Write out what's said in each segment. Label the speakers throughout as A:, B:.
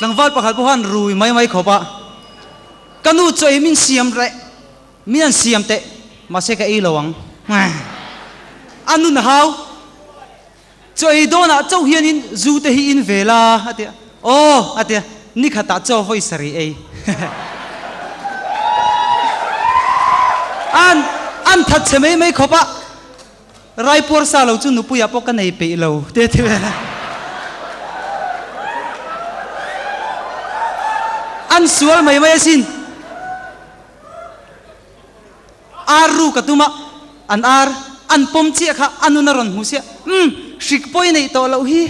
A: Tlangval pakhat pawh khan rui mai mai khawp a, Ka nu chaw ei min siam reh, min han siam teh, mahse ka ei lo ang. A nun a hau. Chaw ei dawnah chauh hianin zu te hi in ve la, a ti a. Aw, a ti a, ni khatah chaw vawi sarih ei. An an that chhe mai mai khawp a, Raipuar sa lo chu nupuiah pawh ka nei peih lo, te a ti vel a. An sual mai mai asin. Ar ru ka tum a, an ar an pawm chiah kha a nun a rawn hmu sia, umm, hrik pawh i neih tawh loh hi.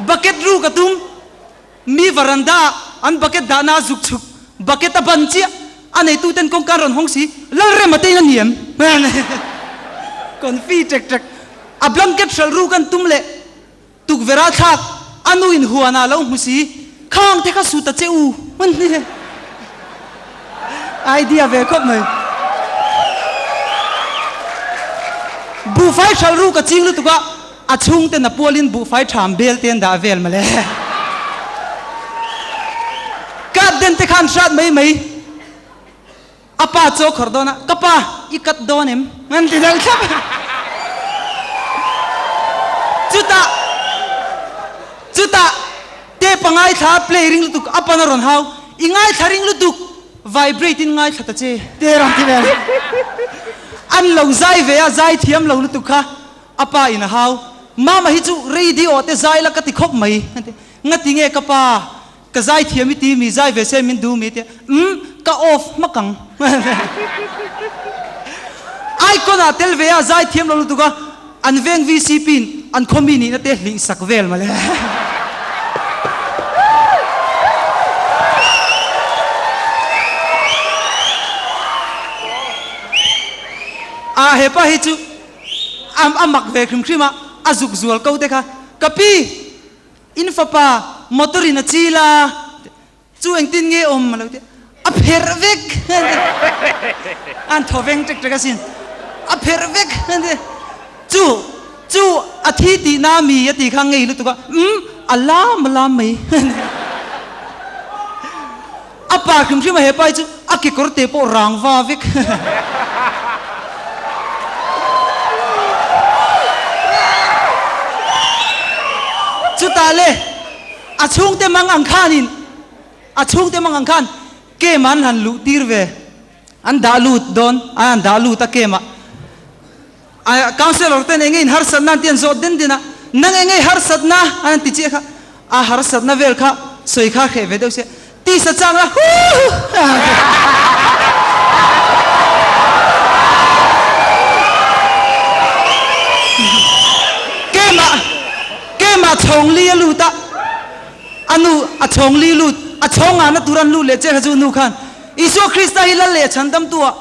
A: Bucket ru ka tum, mi varanda ah an bucket dahna a zuk chhuk, bucket a ban chiah, a neituten kawngka an rawn hawng si, Lalrema te in a ni em? Confi ṭek ṭek, a blanket hralh ru kan tum leh. Tukverh a thlak, a nu in huan ah lo hmu si, khang te kha su ta che u hman hi idea ve khawp mai. Buhfai hralh ru ka ching lutuk a, a chhung ten a pual in buhfai tham bel te an dah vel mawle. Kat den te khan hrat mai mai. A pa chu a khawrh dawn a, Ka pa, i kat dawn em? An ti deuh thlap a. Chutah, chutah, tape a ngaithla a, play ring lutuk, a pan a rawn hau, I ngaithla ring lutuk, vibrate in ngaithla ta che, te a rawn ti vel. An lo zai ve a, zai thiam lo lutuk kha, a pa in a hau, Mama hi chu radio te zai la ka ti khawp mai, a ti. Ngati nge ka pa? Ka zai thiam i ti mi, zai ve se min duh mi tia, umm ka off hmak ang. Icon ah tel ve a zai thiam lo lutuk a, an veng VCP in an khaw mi nihna te hlih sak vel mawle. Ah hepa hi chu a mak ve hrim hrim a, a zuk zual ko te kha, ka pi! In fapa motor in a chil a, chu engtin nge awm a lo ti a, a pherh vek an thaw veng tek tek asin, a pherh vek chu chu a thi tihna mi a ti kha ngei lutuk a, umm a lam a lam mai a pa hrim hrim a hepa hi chu a kekawr te pawh rang va vek. Chutah le a chhungte mang ang khanin a chhungte mang ang khan kem an han luh tir ve an dah lut dawn an han dah lut a kem ah a councellor ten enge in harsatna an ti an zawh den den a nang enge i harsatna an han ti chiah kha a harsatna vel kha sawi kha hreh ve deuh sia Tisa chang a huuh Keimah keimah chhawng li a lut a a nu a chhawng li lut a chhawng ngahna tur an lut leh che kha chu nu khan Isua Krista hi lal leh chhandamtu ah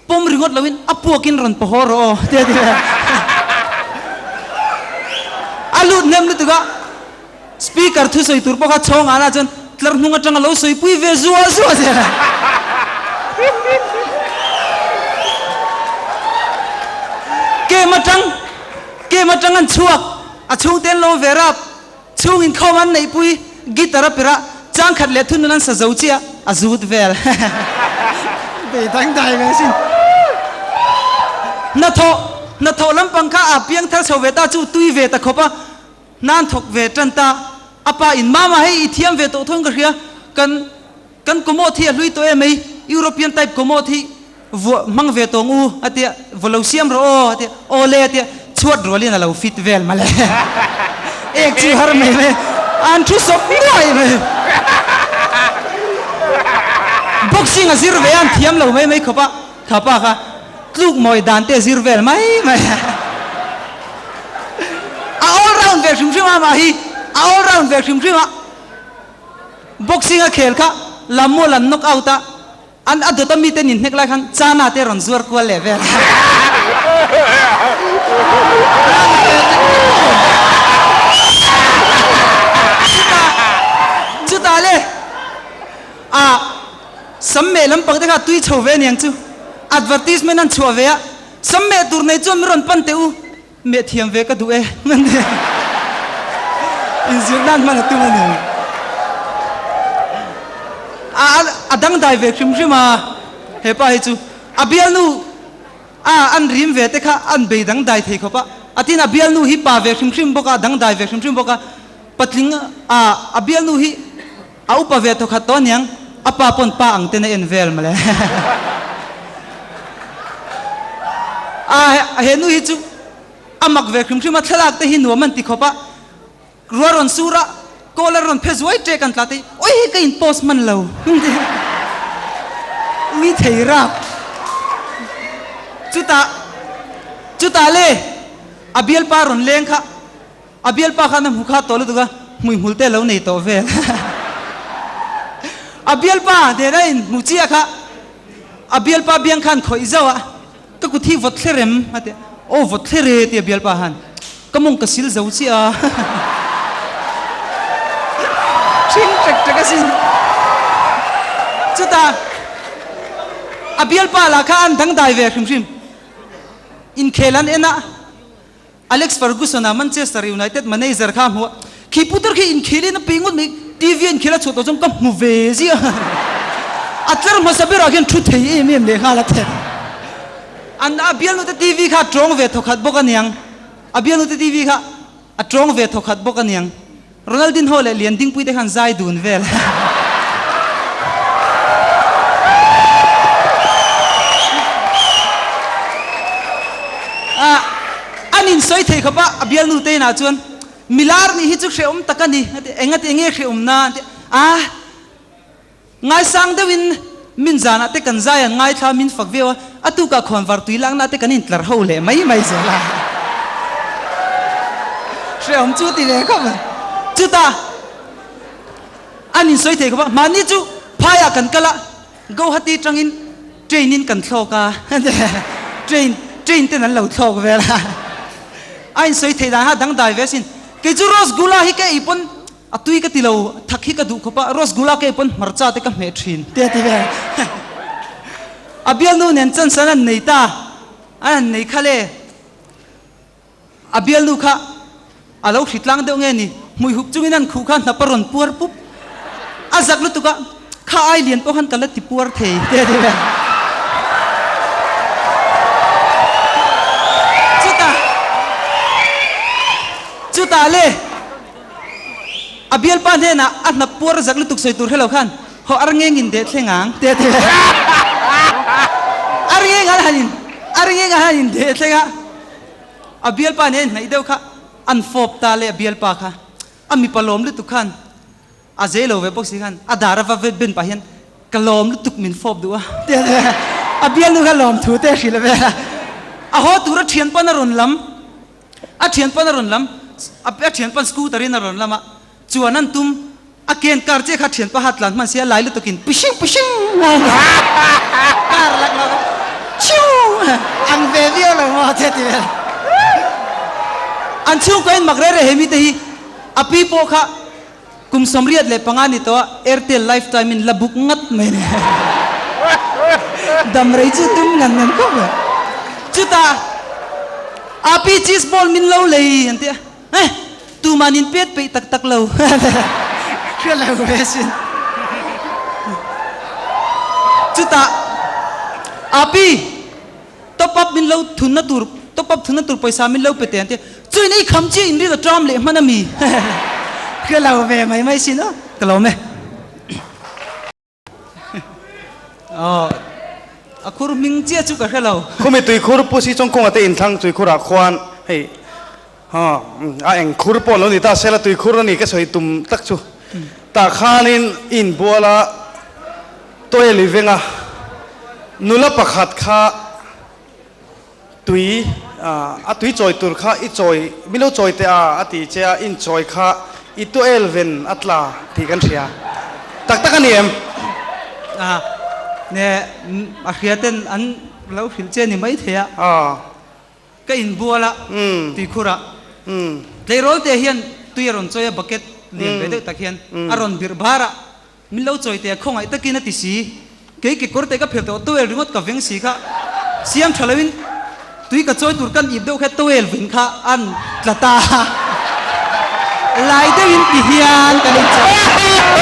A: Pawm ringawt loin a puakin rawn paw haw rawh aw ti a ti ve. A lut hnem lutuk a, speaker thusawi tur pawh kha chhawng ah lah chuan tlar hnung atanga lo sawipui ve zuah zuah zel a. Kem atang, kem atang an chhuak, a chhungte an lo ve rap, chhung inkhawm an neihpui, guitar a perh a, chang khat leh thunun an sa zo chiah, a zut vel. Bei dang dai ve sin. Hnathawh, hnathawh lampang kha a piang thar chho ve ta chu tui ve ta khawp a, hna an thawk ve tan ta. A pa in, Mama hei i thiam ve tawh thawng ka hria, kan kan commode hi a hlui tawh em mai, European type commode hi Vuah hmang ve tawng u a tia, vaw lo siam rawh aw a tia, aw le a tia, chhuat rualin a lo fit vel mawle. Ek chu har mai mai, an thu sawp nuai mai. Boxing a zir ve a, an thiam lo mai mai khawp a, kha pa kha tluk mawi dan te a zir vel mai mai. A all round ve hrim hrim a amah hi, a all round ve hrim hrim a. Boxing a khel kha Lamual an knock out a. An a dawt a mite nin hnek lai khan Chana te rawn zuar kual leh vel. Chutah chutah le a sam meh lampang te kha tui chho ve aniang chu advertisement an chhuah ve a sam meh tur nei chuan min rawn pan teh u. Meh thiam ve ka duh e. Inzir nan hman a tum a ni. A a dangdai ve hrim hrim a, he pa hi chu a bialnu a an rim ve te kha an bei dangdai thei khawp a, a tin a bialnu hi pa ve hrim hrim bawk a, a dangdai ve hrim hrim bawk a, patling a a bialnu hi A upa ve thawkhat tawh aniang, a pa pawn pa ang ten a en vel mawle. A he nu hi chu a mak ve hrim hrim a, thlalak te hi nuam an ti khawp a, rua rawn sur a, call a rawn phe zuai ṭek an tla te hi, awi hei ka in post hman lo ui thei rap. Chutah chutah le a bialpa rawn leng kha. A bialpa khan a hmu kha tawh lutuk a, hmuihmul te a lo nei tawh vel. A bialpa nena in hmu chiah kha a bialpa biang khan khawih zauh a, ka kut hi vawt thler em? a ti a, aw vawt thler e ti a bialpa khan, ka mawng ka sil zo chiah a. Ṭhing ṭek ṭek asin. Chutah a bialpa lah kha an dangdai ve hrim hrim. Inkhel an en a. Alex Ferguson-a Manchester United manager kha a hmu a, Khi putar khi inkhel in a pe ngawt mai, TV a inkhel a chhuah tawh chuan ka hmu ve ziah a. A tlar hmasa berah khian thu thei em em leh nghal a then. An a bialnute TV kha a tawng ve thawkhat bawk aniang. A bialnute TV kha a tawng ve thawkhat bawk aniang. Ronaldinho leh Liandingpui te khan zai dun vel. Ah, an insawi thei khawp a, a bialnu te inah chuan milar nih hi chu hrehawm tak a ni, a ti, engati enge hrehawm na an ti a, Ngaisang deuhin min zanah te kan zai an ngaithla min fak viau a, a tukah khawnvar tui lakna te kan intlar ho leh mai mai zel a. Hrehawm chu ti ve khawp mai. Chutah an insawi thei khawp a, mahni chu phaiah kan kal a, Guwahati tangin train in kan thlawk a, train train ten an lo thlawk vel a. A insawi thei dan kha a dangdai ve asin. Kei chu Rasgulla hi ka ei pawn A tui ka ti lo, thak hi ka duh khawp a, Rasgulla ka ei pawn hmarcha te ka hmeh thin te a ti vel. A bialnu nen chance an han nei ta, an han nei kha le. A bialnu kha a lo hri tlang deuh nge ni, hmui hup chungin an khuh kha hnap a rawn puar pup. A zak lutuk a, kha ai lian pawh khan ka la ti puar thei te a ti vel. Chutah, chutah le. A bialpa hnenah a hnap puar zak lutuk sawi tur hrelo khan haw ar ngeng in deh thleng ang te a ti ve. Ar ngeng an han in ar ngeng an han in deh thleng a, a bialpa nen hnaih deuh kha an fawp ta le a bialpa kha a mipa lawm lutuk khan a zei lo ve bawk si khan a dar a va ben pah hian ka lawm lutuk min fawp duh a ti a ti ve. A bialnu kha lawm thu te a hrilh ve a, a haw tura thianpawn a rawn lam. A thianpan a rawn lam, a thianpan scooter in a rawn lam a, chuan an tum, a ken car chiah kha thianpa hat tlan hman sia lai lutuk in pishing pishing car lak lak a chiu ang ve viau lo maw te ti vel. An chhungkaw in mak reh reh he mite hi a pi pawh kha Kum 75 ni tawh a Airtel lifetime in la book ngat mai ni. Dam rei chu tum ngan ngan khawp mai. Chutah Api cheese ball min lo lei an ti a, eh tuman in pet peih tak tak lo. Hria lo ve sin. Chutah Api top up min lo thunna tur top up thunna tur pawisa min lo pe teh an ti a, chuin ei kham chiah in ril a ṭam leh hman a mi ka lo ve mai mai sin aw ka lawm e aw a khur hming chiah chu ka hre lo.
B: Khumi tuikhur pu si chawng kawnga te inthlang tuikhurah khuan hei a eng khur pawh lo ni ta sela tuikhur a ni ka sawi tum tak chu tah khanin inbuala Toel i venga nula pakhat kha tui a tui chawi tur kha i chawi mi lo chawi teh a a ti che a in chawi kha i toel ven a tla tih kan hria tak tak a ni em?
A: A ne a hria ten an lo hrilh che ni mai thei a. Ka inbual a, tuikhur ah. Tleirawl te hian tui a rawn chawi a bucket lian ve deuh tak hian a rawn birh bar a. Min lo chawi teh a khawngaih takin a ti si. Kei kekawr te ka phelh tawh towel ringawt ka veng si kha siam tha loin tui ka chawi tur kan ip deuh kha towel vin kha an tla ta a. Lai deuhin ti hian kan inchah.